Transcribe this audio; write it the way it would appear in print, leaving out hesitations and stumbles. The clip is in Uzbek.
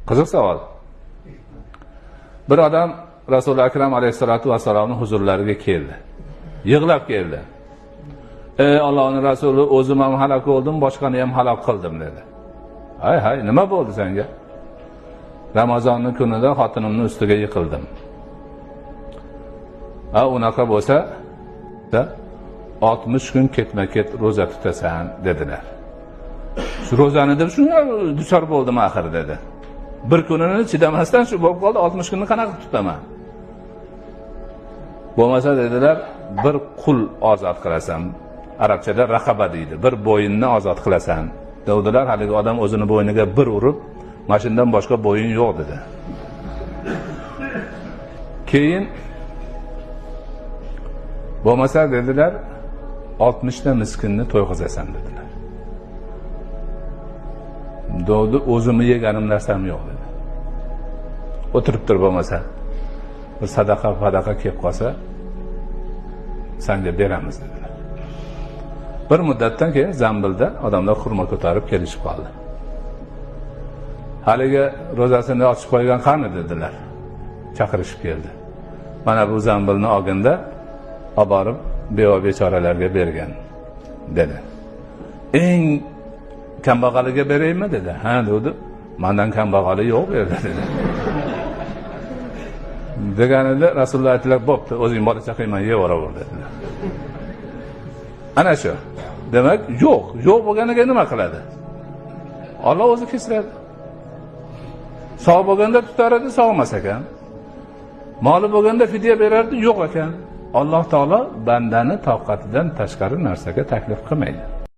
Qiziq savol. Bir odam Rasuli Akram alayhissalatu vassalomning huzurlariga keldi. Yig'lab keldi. Ey Allohning rasuli, o'zim ham halok bo'ldim, boshqani ham halok qildim dedi. Hay hay, nima bo'ldi senga? Ramazonning kunida xotinimning ustiga yiqildim. Ha, unaqa bo'lsa, 60 kun ketma-ket ro'za tutasan dedilar. Shu ro'zani deb shunga duchor bo'ldim axir dedi. Bir kunini chidamasdan shu bo'lib qoldi, 60 kunni qanaqa tutaman? Bo'lmasa dedilar, bir qul ozod qilasan. Arabchada raqaba deydi. Bir bo'yinni ozod qilasan. Dedilar, haligi odam o'zini bo'yniga bir urib, mashindan boshqa bo'yin yo'q dedi. Keyin bo'lmasa dedilar, 60 ta miskinni to'yg'izasan dedilar. Dedi, o'zimni yeganim narsam yo'q dedi. O'tirib tur bo'lmasa, bir sadaqa fadaqa kelib qolsa senga beramiz dedilar. Bir muddatdan keyin zambilda odamlar xurmo ko'tarib kelishib qoldi. Haligi ro'zasini ochib qo'ygan qani dedilar. Chaqirishib keldi. Mana bu zambilni olganda olib borib beva bechoralarga bergan dedi. Eng kambag'aliga beraymi dedi. Ha dedi. Mendan kambag'ali yo'q bu yerda dedi. Deganida Rasululloh aytdilar, bo'pti, o'zing bola chaqangman yeyveraver dedilar. Ana shu. Demak, yo'q, yo'q bo'lganiga nima qiladi? Alloh o'zi kechiradi. Sog' bo'lganda tutar edi, sog' emas ekan. Moli bo'lganda fidya berardi, yo'q ekan. Alloh taolo bandani toqatidan tashqari narsaga taklif qilmaydi.